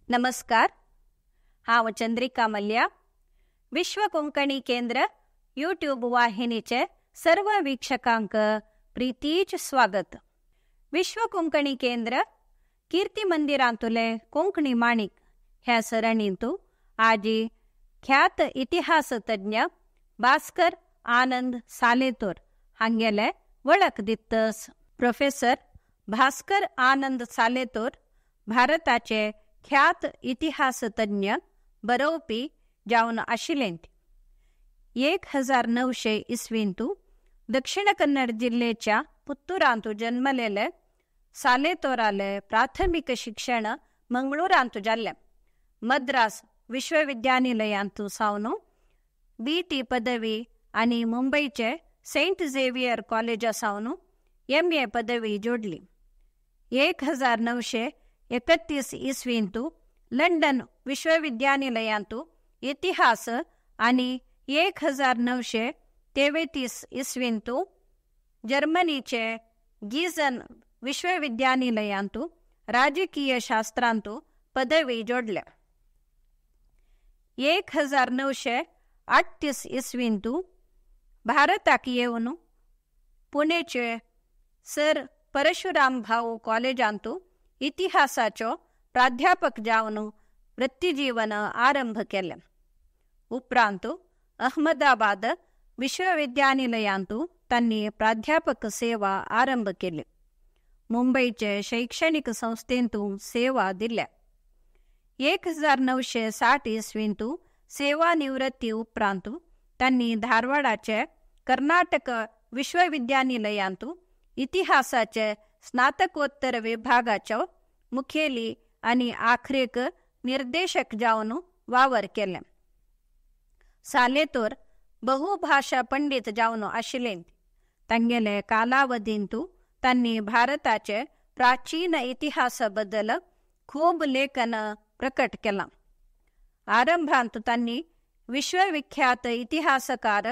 नमस्कार, हांव चंद्रिका मल्या. विश्व कोंकणी केंद्र यूट्यूब वाहिनीचे सर्व वीक्षकांक प्रितीच स्वागत. विश्व कोंकणी केंद्र कीर्ती मंदिरांतुले कोंकणी माणिक ह्या सरणींतु आजी ख्यात इतिहास तज्ञ भास्कर आनंद सालेतोर हांगेले वळख दित्तस. प्रोफेसर भास्कर आनंद सालेतोर भारताचे ख्यात इतिहासतज्ञ बरोवपी जावन आशिल्ले. 1900 इस्वींतु दक्षिण कन्नड जिल्हेच्या पुत्तूरांतु जन्मलेले सालेतोराले प्राथमिक शिक्षण मंगळूरांतु जाल्लें. मद्रास विश्वविद्यानिलयांतु सावन बी.टी. पदवी आनी मुंबयचे सेंट झेवियर कॉलेजा सावन एम.ए. पदवी जोडली. 1931 इस्वींतु लंडन विश्वविद्यानिलयांतु इतिहास आनी 1933 इस्वींतु जर्मनीचे गीझन विश्वविद्यानिलयांतु राजकीय शास्त्रांतु पदवी जोडल्या. 1938 इस्वींतु भारताक येवन पुणेचे सर परशुराम भाऊ कॉलेजांतु इतिहासाचो प्राध्यापक जावन वृत्तिजीवन आरंभ केलें. उपरांत अहमदाबाद विश्वविद्यानिलयांतु तांणी प्राध्यापक सेवा आरंभ केली. मुंबईचे शैक्षणिक संस्थेंतु सेवा दिल्या. 1960 इस्वींतु सेवानिवृत्ती उपरांत तांणी धारवाडाचे कर्नाटक विश्वविद्यानिलयांतु इतिहासाचे स्नातकोत्तर विभागाचो मुखेली आनी आखरेक निर्देशक जावन वावर केले. सालेतोर बहुभाषा पंडित जावन आशिल्ले. तांगेले कालावधींतु तांणी भारताचे प्राचीन इतिहासा बद्दल खूब लेखन प्रकट केलां. आरंभांत तांणी विश्वविख्यात इतिहासकार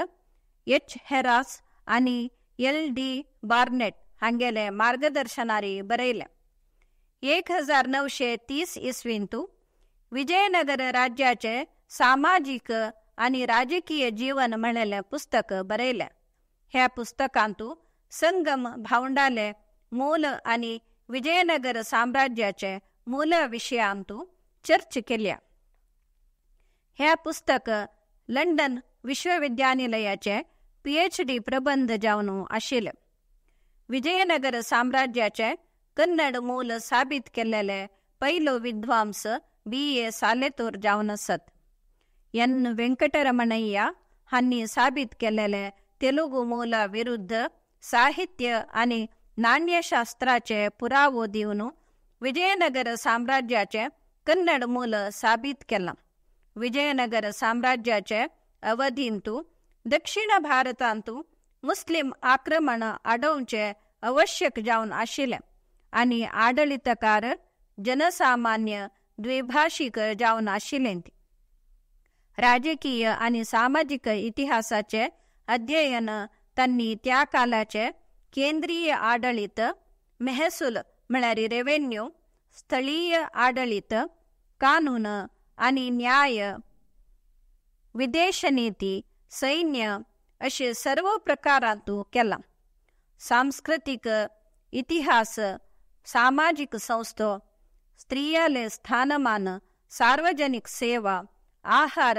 एच. हेरास आनी एल. डी. बार्नेट हांगेले मार्गदर्शनारी बरयलें. 1930 इस्वींतु विजयनगर राज्याचे सामाजीक आनी राजकीय जीवन म्हणलेलें पुस्तक बरयलें. ह्या पुस्तकांतु संगम भावंडाले मूल आनी विजयनगर साम्राज्याचे मूल विशयांतु चर्च केल्या. ह्या पुस्तक लंडन विश्वविद्यानिलयाचे PhD प्रबंध जावन आशिल्ले. विजयनगर साम्राज्याचे कन्नड मूल साबीत केलेले पयलो विद्वांस बी.ए. सालेतोर जावन आसत. एन. वेंकटरमणय्या हांणी साबीत केलेले तेलुगू मूला विरुद्ध साहित्य आनी नाण्यशास्त्राचे पुरावो दिवन विजयनगर साम्राज्याचे कन्नड मूल साबीत केलां. विजयनगर साम्राज्याचे अवधींतु दक्षिण भारतांतु मुस्लिम आक्रमण आडोवचें आवश्यक जावन आशिल्लें आनी आडळितकार जनसामान्य द्विभाशीक जावन आशिल्लें. राजकीय आनी सामाजीक इतिहासाचे अध्ययन तांणी त्या कालाचे केंद्रीय आडळीत, महसूल म्हळ्यार रेव्हेन्यू, स्थळीय आडळीत, कानून आनी न्याय, विदेश नीती, सैन्य अशे सर्व प्रकारांतु केलां. सांस्कृतीक इतिहास, सामाजीक संस्थो, स्त्रियाले स्थानमान, सार्वजनिक सेवा, आहार,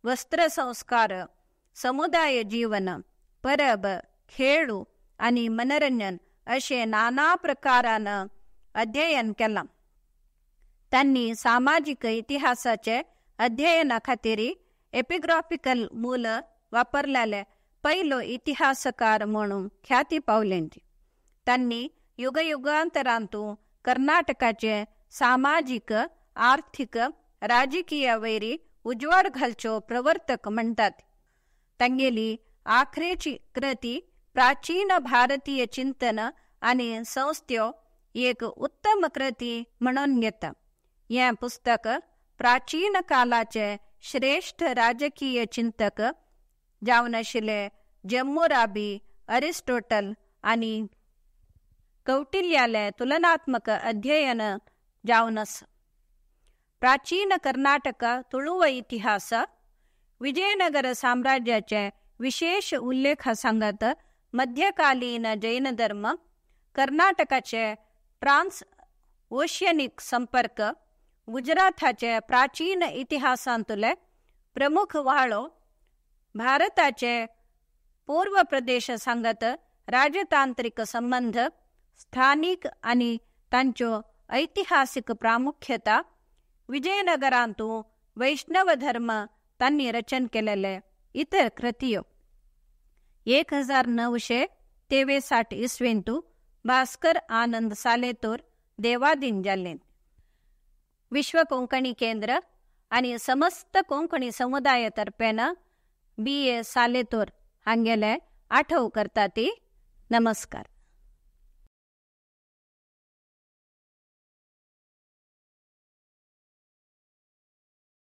वस्त्रसंस्कार, समुदाय जीवन, परब, खेळू आनी मनोरंजन अशे नाना प्रकारान अध्ययन केलां. तांणी सामाजीक इतिहासाचे अध्ययना खातीर एपिग्राफिकल मूल वापरलेले पयलो इतिहासकार म्हणून ख्याती पावले. तांणी युगयुगांतरांतु कर्नाटकाचे सामाजीक, आर्थिक, राजकीय वैरी उजवाड घालच्यो प्रवर्तक म्हणटात. तांगेली आखरेची कृती प्राचीन भारतीय चिंतन आनी संस्थ्यो एक उत्तम कृती म्हणून घेता. हें पुस्तक प्राचीन कालाचे श्रेष्ठ राजकीय चिंतक जावन आशिल्ले जम्मुराबी, अरिस्टोटल आनी कौटिल्याले तुलनात्मक अध्ययन जावन आसा. प्राचीन कर्नाटक तुळुव इतिहास, विजयनगर साम्राज्याचे विशेष उल्लेख सांगत मध्यकालीन जैन धर्म, कर्नाटकाचे ट्रान्स ओशियनिक संपर्क, गुजराताचे प्राचीन इतिहासांतले प्रमुख व्हाळो, भारताचे पूर्व प्रदेश सांगत राजतांत्रिक संबंध, स्थानिक आनी तांच्यो ऐतिहासिक प्रामुख्यता, विजयनगरांतू वैष्णव धर्म तांणी रचन केलेले इतर कृतियो. 1963 इसवेंतू भास्कर आनंद सालेतोर देवादीन जाल्ले. विश्व कोंकणी केंद्र आनी समस्त कोंकणी समुदाय तर्फेन बी ए सालेतोर हांगेले आठव करता ती. नमस्कार.